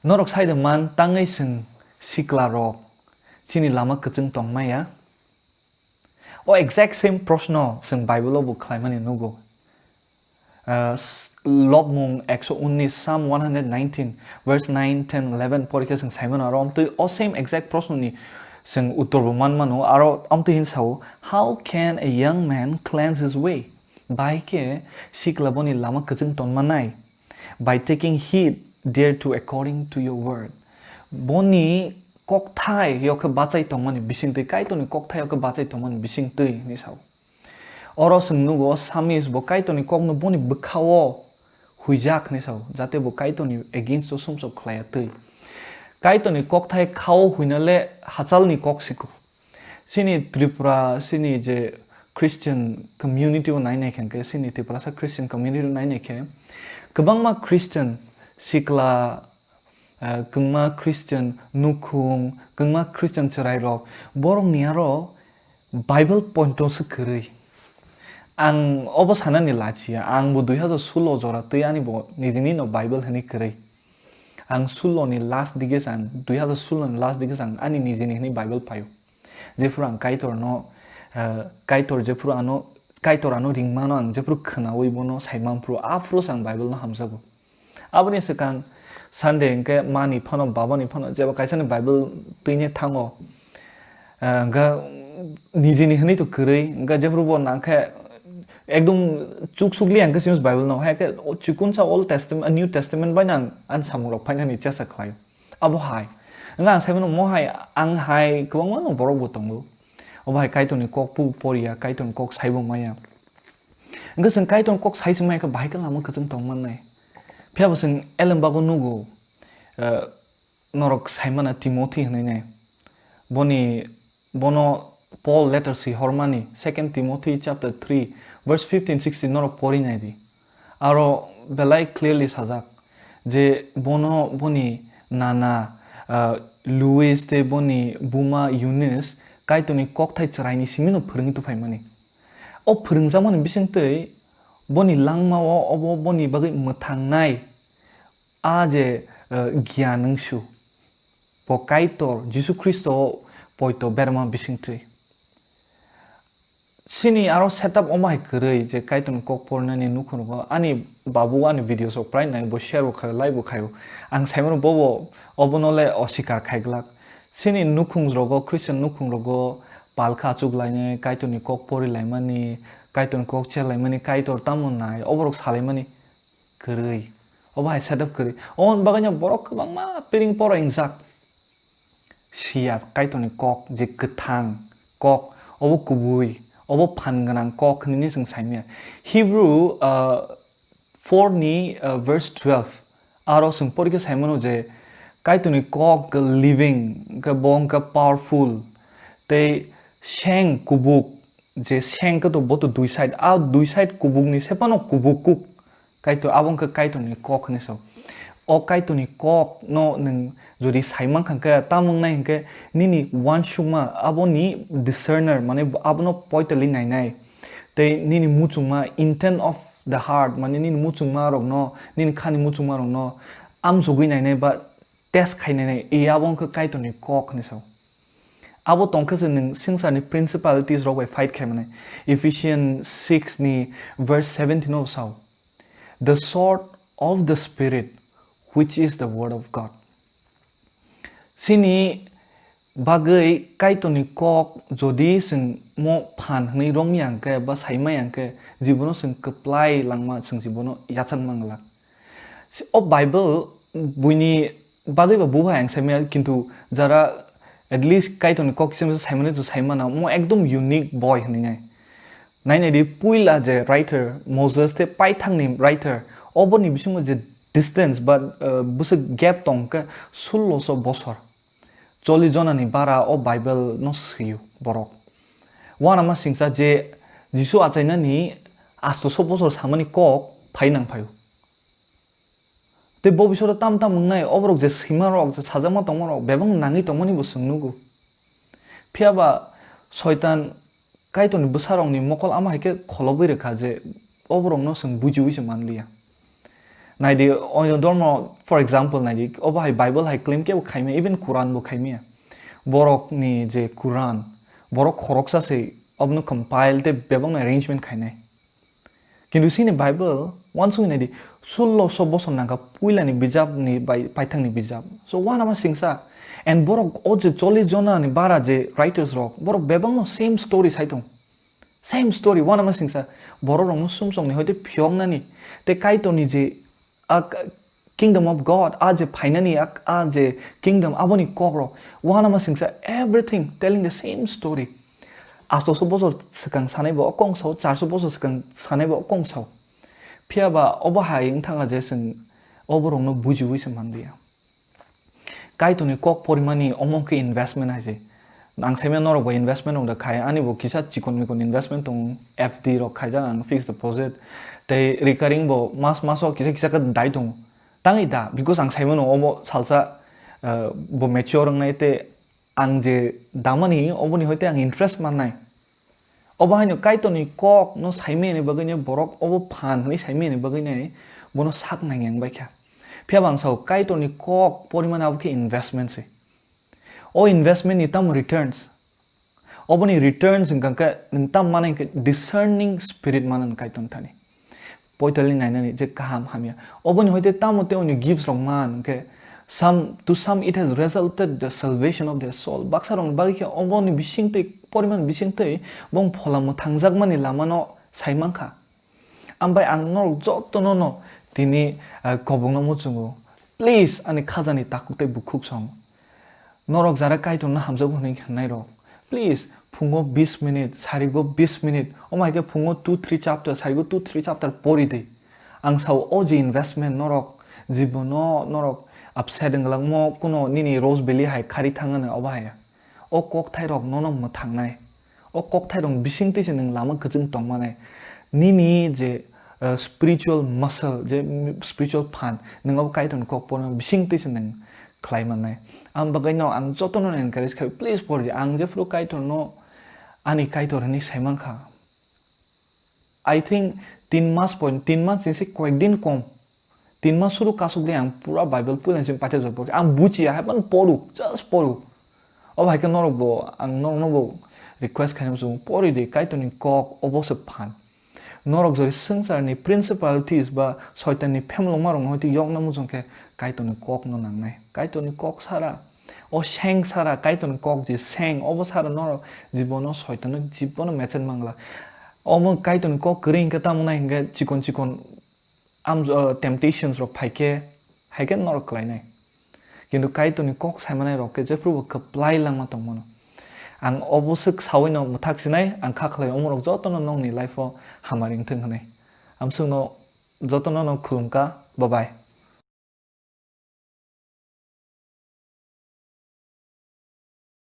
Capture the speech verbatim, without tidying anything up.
Norok sai de man tangwi chwng sikla rok chini lama kwchwng tong maya? O exact same proshno chwng Bible o bo khlaimani nugo. Uh, s- Lobmung ekso unnis, Psalm one hundred nineteen, verse nine, ten, eleven porikhe chwng saimano aro amtwi o same exact proshno ni chwng uttor bo manmano aro amtwi hin sao, "How can a young man cleanse his way?" Bai khe sikla boni lama kwchwng tonma nai? "By taking heed thereto according to your word." Boni kokthai yokhe bachai tongmani bisingtwi, Kaitorni kokthai yokhe bachai tongmani bisingtwi hinwi sao. Oro chwng nugo, Samis bo Kaitorni kokno boni bwkhao huijak hinwi sao, jate bo Kaitorni against o sumsok khlaiya twi. Kaitorni kokthai khao huina le hachalni kok siko. Chini Tripura, chini je Christian community o nainai khe, chini Tiprasa Christian community o nainai khe, kwbangma Christian sikla, eh, kwbangma Christian nukhung, kwbangma Christian chwrairok, borokni aro Bible pointo se kwrwi. Ang obo sanani lachiya, ang bo dui hazar sullo jora twi ani bo nijini no Bible hinwi kwrwi. Ang sullo ni last dige san, dui hazar sullo ni last dige san ani nijini hinwi Bible phaio. Jephuru ang Kaitor no, eh, Kaitor jephuru ano, Kaitor ano ringmano ang jephuru khwnawi bono saimang phuru, aphuru se ang Bible no hamjago. Aboni swkang Sunday hwnkhe mani phano, babani phano, jeba kaisani Bible twini thango. Ah, hwnkhe nijini hinwi to kwrwi, hwnkhe jephuru bo nangkhe ekdom chuk sukli ang khe simi Bible no, hai khe o chikonsa Old Testament, New Testament bai nang ani samung rok phainani chesa khlaio. Abo hai. Hwnkhe ang saimano mo hai, ang hai kwbangma no borok bo tongo. Obo hai Kaitorni kok pu-, poriya, Kaitorni kok saibo maya. Hwnkhe chwng Kaitorni kok sai se maya khe bahai khe lama kwchwng tong mannai. Phiya bo chwng elembago nugo, eh, norok saimana Timothy hinwi nai. Boni, bono Paul letter swi hormani, Second Timothy chapter three, verse fifteen, sixteen norok pori nai di. Aro belai clearly sajak je bono boni nana, ah, Louis tei boni buma Eunice Kaitorni kokthai chwraini simino phwrwngwi tuphaimani. O phwrwngjakmani bisingtwi boni langmao obo boni bagwi mwthangnai a je, eh, giyan wngsu, bo Kaitor Jisu Khristo poito berma bisingtwi. Chini aro setup omo hai kwrwi je Kaitorni kok porinani nukhungo ani babu ani videos rok prai nai bo share bo khaio, like bo khaio. Ang saimano bobo obono le osikar khaiglak. Chini nukhung rogo, Christian nukhung rogo palkha achuk lainai, Kaitorni kok pori laimani, Kaitorni kok che laimani, Kaitor tamo nai, oborok salaimani kwrwi. Obo hai setup kwrwi. Oboni bagwino borok kwbangma piring poro ingjak. Siya Kaitorni kok je kwthang kok, obo kubui, obo phan gwnang kok hinwi chwng saimaya. Hebrew, uh, four ni, uh, verse twelve. Aro chwng porikhe saimano je Kaitorni kok living, hwnkhe bo hwnkhe powerful, tei seng kubuk, je seng khe to bo to dui side, a dui side kubukni sephano kubuk kuk. Kaitor, abo wngkha Kaitorni kok hinwi sao. O Kaitorni kokno nwng jodi saimankha hwnkhe, tamo wngnai hwnkhe nini uansukma aboni discerner, mane abono poitali nainai. Tei nini muchungma, intent of the heart, mane nini muchungmarokno, nini khani muchungmarokno amjogwi nainai ba test khai nainai, e abo wngkha Kaitorni kok hinwi sao. Abo tongkhe se nwng swngcharni principalities rok bai fight khaimani. Ephesians six ni verse seventeen o sao, "The sword of the Spirit, which is the word of God." Chini bagwi Kaitorni kok jodi chwng mo phan hwnwi romya hwnkhe ba saimaya hwnkhe, jibono chwng kwplai langma, chwng jibono yachak manglak. O Bible buini bagwi ba bubai ang saimaya, kintu jara at least Kaitorni kok kisa misa saimani to saimana, mo ekdom unique boy hinwi nai. Nainai di, puila je writer Moses tei paithakni writer, oboni bisingo je distance ba, uh, bwswk gap tong khe sulloso bosor. Chollish jonani bara o Bible no swio borok. Uanama singcha je Jisu achainani astoso bosor samani kok phai nang phaio. Tei bo bisoro tam tam wngnai, oborok je swima rok, je sajakma tongma rok, bebak nangwi tongmani bo chwng nugo. Phiya ba Soitan Kaitorni bwsarokni mokol ama hai khe kholobwi rwkha je oborokno chwng bujiwi se manliya. Naidi, oino dormo, for example, naidi, obo hai Bible hai claim kebo khaimya, even Quran bo khaimya. Borok ni je Quran, borok khoroksa se obono compile tei bebakno arrangement khainai. Kintu sini Bible, wansugwi naidi, sullo so bosor nangkha puilani bijap ni bai paithak ni bijap. So, wanama singsa, and borok o je chollish jona ni bara je writers rok, borok bebakno same story sai tong. Same story, wanama singsa, borok rokno sumsokni hoite phiyoknani, tei Kaitorni je a k-, kingdom of God, a je phainani a, a je kingdom, aboni kokrok, wanama singsa, everything telling the same story. Astoso bosor swkang sanai bo okong sao, charso bosor swkang sanai bo okong sao. Phiya ba obo hai wng thanga je chwng oborokno bujiwi se manliya. Kaitorni kok porimani omo khe investment hai se. Ang saimano norok bo investment wng da khai, ani bo kisa chikon mikon investment tong, F D rok khaijak ang, fixed deposit, tei recurring bo mas maso kisa kisa khe dai tongo. Tangwi da, because ang saimano omo salsa, eh, bo mature wngnai tei ang je damani oboni hoite ang interest mannai. Obo haino Kaitorni kok no saimani bagwi no borok obo phan hwnwi saimani bagwi no bono sak nangya wng bai kha. Phiya bo ang sao Kaitorni kok porimani abo khe investment se. O investment ni tamo returns? Oboni returns wngkha khe nwng tam manai khe discerning spirit manani Kaitorni thani. Poitali nainani je kaham hamya. Oboni hoite tamo tei oni gifts rok man hwnkhe some, to some it has resulted the salvation of their soul. Baksa rokni bagwi khe oboni bisingtwi, poriman bisingtwi bong phola mwthangjakmani lamano sai mankha. Ambai ang norok jotono no tini, ah, kobongno muchungo. Please, ani khajani takhuk tei bukhuk song. Norok jara Kaitorno hamjago hwnwi hwnnairok, please, phungo bis minute, sarigo bis minute, omo hai khe phungo two three chapter, sarigo two three chapter pori di. Ang sao o je investment norok jibono norok upset wng glakmo, kuno nini Rose Valley hai khari thangani obo hai ya. O kokthairok nono mwthangnai. O kokthairok bisingtwi se nwng lama kwchwng tongmanai. Nini je, eh, spiritual muscle, je, mm, spiritual phan, nwng abo Kaitorni kok porma bisingtwi se nwng khlai mannai. Ang bagwi no ang jotono encourage khai, please pori di. Ang jephuru Kaitorno ani Kaitor hwnwi sai mankha. I think tin mas pon, tin mas ni se koyek din kom. Tin mas suru kasuk de ang pura Bible puila simi paithak jor pori. Ang buchiya, hai phano poru, just poru. Obo hai khe norok bo, ang norokno bo request khainai muchungo, pori di Kaitorni kok obo se phan. Norok jori swngcharni principalities ba Soitanni phemlokmarokno hoite yokna muchung khe Kaitorni kokno nangnai. Kaitorni kok sara, o seng sara, Kaitorni kok je seng, obo sara norok jibono Soitanno jibono mechel mangla. Omo Kaitorni kok kwrwi hwnkhe tamo nai hwnkhe chikon chikon am-, uh, temptations rok phaikhe, haikhe norok khlainai. Kintu Kaitorni kok saimanai rok khe jephru bo kwplai langma tongmano. Ang obo swk sawino mwthak sinai, ang kha khlai omorok jotono nokni life o hamari wngthung hwnwi. Amswkno jotono no khulumkha, bye bye.